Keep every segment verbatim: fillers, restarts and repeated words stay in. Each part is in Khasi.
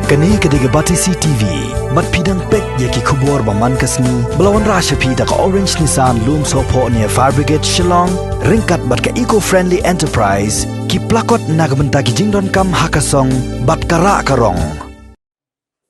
Kane ka dei ka Batesi T V. Bad phi dang peit ïa ki khubor ba man ka sngi ba la wanrah sha phi da ka Orange Nissan Lumsohphoh near Fire Brigade Shillong, ryngkat bad ka Eco Friendly Enterprise, ki plakot na ka bynta ki jingdonkam ha ka song bad ka rah ka rong.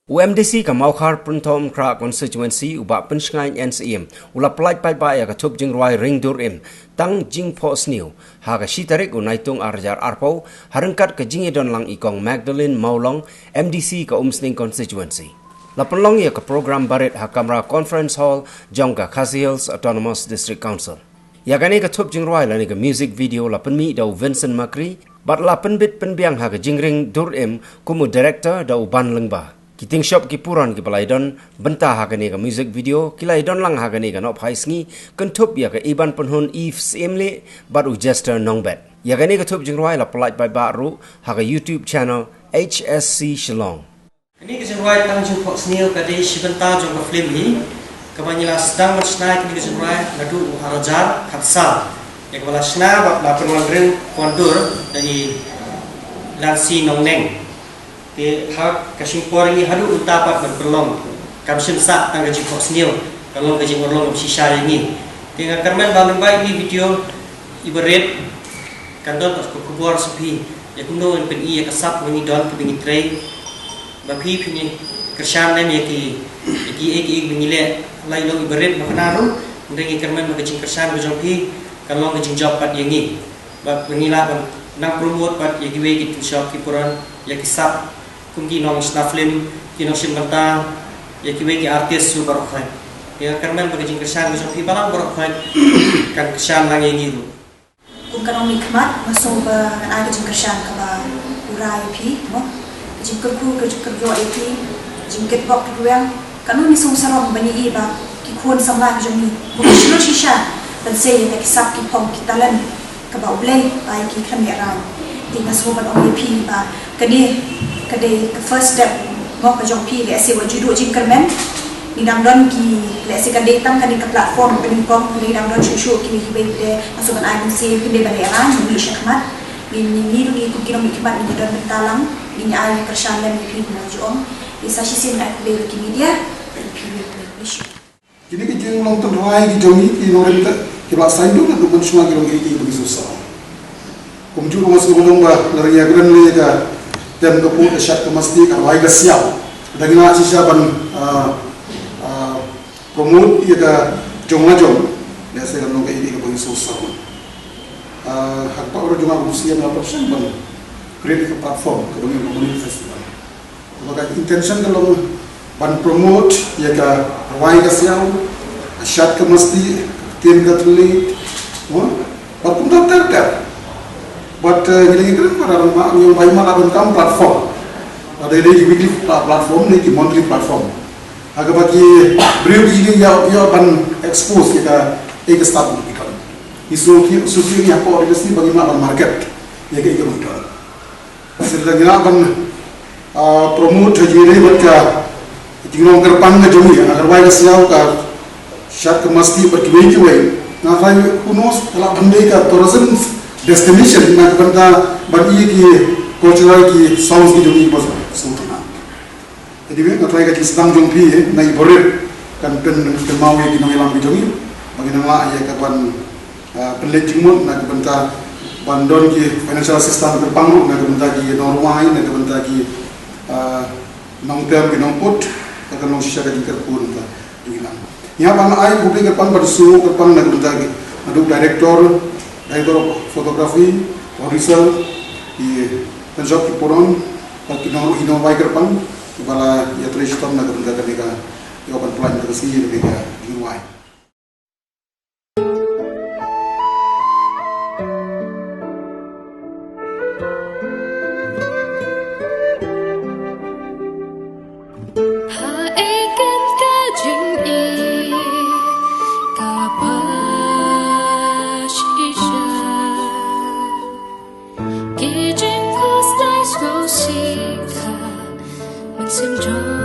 U M D C ka Mawkhar Pynthorumkhrah Constituency, u Bah Pynshngaiñ N Syiem, u la pyllait paidbah ïa ka thup jingrwai Ring Dur Im, Tang Jingphohsniew, ha ka shi tarik u Naitung ar hajar arphew, ha ryngkat ka jingïadon lang i Kong Magdalene Mawlong, M D C ka Umsning Constituency. La pynlong ïa ka program barit ha kamra Conference Hall jong ka Khasi Hills Autonomous District Council. Ïa kane ka thup jingrwai lane ka music video la pynmih da u Vincent Makri, bad la pynbit pynbiang ha ka jingring dur im kum u director da u Ban Lyngba. Ki tyngshop ki puron kiba la ïadon bynta ha kane ka music video ki la ïadon lang ha kane ka nongphai sngi, kynthup ïa ka Iban Pynhun Eve Syiem Leh bad u Jester Nongbet. Ïa kane ka thup jingrwai la pyllait paidbah ruh ha ka YouTube channel H S C Shillong. Kane ka jingrwai Tang Jingphohsniew ka dei shi bynta jong ka film hi, kaba ngi la sdang ban shna ïa kane ka jingrwai naduh u ar hajar khatsaw. Ïa kaba la shna bad la pynwanrung pynwandur da i Lansi Nongneng. Te ha ka shim por ïa ngi haduh mynta pat ban pynlong, kam shym sah tang ka jingphohsniew, ka long ka jingurlong kaba shisha ïa ngi. Te nga kyrmen ba mynba ïa kane ka video iba rit, kan don pat ka khubor sha phi ïa kumno ngin pyni ïa ka sap ba ngi don, kaba ngi trei, ba phi phin ïa kyrshan lem ïa ki, ïa kiei kiei ba ngi leh. Lait long iba rit ba kane ruh, hynrei ngi kyrmen ba ka jingkyrshan ka jong phi kan long ka jingjop pat ïa ngi. Bad ba ngi lah ban nang promote bad ïa kiwei ki tyngshop ki puron, ïa ki sap kum ki nongshna film, ki nongshim bynta, ïa kiwei ki artist ruh baroh khoit. Ïa nga kyrmen ba ka jingkyrshan ka jong phi balang baroh khoit kan kyrshan lang ïa ngi ruh. Kum ka nongmihkhmat, nga sngew ba ngan ai ka jingkyrshan kaba pura ïa phi, mo. Ka jingkyrkhu, ka jingkyrkhu ïa phi, ka jingkitbok kyrweng, Kano ngi sngewsarong ban ïohi ba ki khun samla ki jong ngi, vocational shisha, ban sei ïa ki sap, ki phong, ki talent kaba U Blei ai ïa ki khlem ïa rai. Te nga sngewbha ban ong ïa phi ba kane ka dei ka first step, mo, ka jong phi. Lehse wat ju duh jingkyrmen, ngi dang don ki, lehse ka dei tang kane ka platform ba nyngkong, ngi dang don shuh shuh kiwei kiwei, te nga sngewbha ban ai mynsiem, phin dei ban ïa rai, ngi mih shakhmat. Ngi, ngi, ngi ruh ngi kum ki nongmihkhmat ngi don bynta lang, ngi ai ïa ka kyrshan lem ïa phi, kumba ju ong. Ngi sa shisien ai khublei ïa ki media, ïa phi, ïa phi, ïa phi. Kine ki jinglong tynrai ki jong ngi ki nongrim te, kiba la saiñdur naduh mynshuwa ki long kiei kiei ba ngi sngewsarong. Kumjuh ruh nga sngewbha ban ong ba la ïa kren lei ïa ka tem ka pud, ka shad ka masti, ka rwai ka siaw. Dang ngi lah shisha ban, ah, ah, promote ïa ka jong la jong, lehse kan long kaei kaei kaba ngi sngewsarong. Ah, ha ka por jong nga kum u C M nga pyrshang ban create ïa ka platform kaba ngi ong Community Festival. Kaba ka intention ka long ban promote ïa ka rwai ka siaw, ka shad ka masti, ka ktien ka thylliej, mo? Bad kumta ter ter. Bad, eh, ngi la ïa kren bad ma, ngi ong ba ïa ma la ban kam platform. Bad dei dei ki weekly pla-, platform ne ki monthly platform. Ha kaba ki briew ki ïa, ïa ban expose ïa ka, ïa ka stuff ki don. Ngi shu ki, shu ki ïa ko ri ka sni ba ngi ma ban market ïa ka, ïa ka ba ki don. Shisha ngi la ban, ah, promote ha jingïadei bad ka jinglong kyrpang ka jong ngi, ha ka rwai ka siaw, ka shad ka masti bad kiwei kiwei. Nga tharai who knows, ka lah ban dei ka tourism destination na ka bynta ban ïa ki cultural ki songs ki jong ngi ba sngewtynnat. Anyway, nga tharai ka jingsdang jong phi, eh, na i barit kan pyn, pynmaw ïa ki nongïalam ki jong ngi ba ngin nang lah ïa ka ban, ah, pynleit jingmut na ka bynta ban don ki financial assistance kyrpang ruh na ka bynta ki nongrwai, na ka bynta ki, ah, nongtem ki nongput, ka kan long shisha ka jingkyrkhu na ka jingïalam. Ngi hap ban ai khublei kyrpang bad sngewbha kyrpang na ka bynta ki, naduh director, director of photography, producer, ki tyngshop ki puron, bad ki nongruh ki nongwai kyrpang kiba la ïatrei shitom na ka bynta kane ka, ïa ban plan ka sngi kane ka jingrwai. Ha ei ken ka jingïeit kaba shisha, ki jingkhuslai sngewsih ka mynsiem jong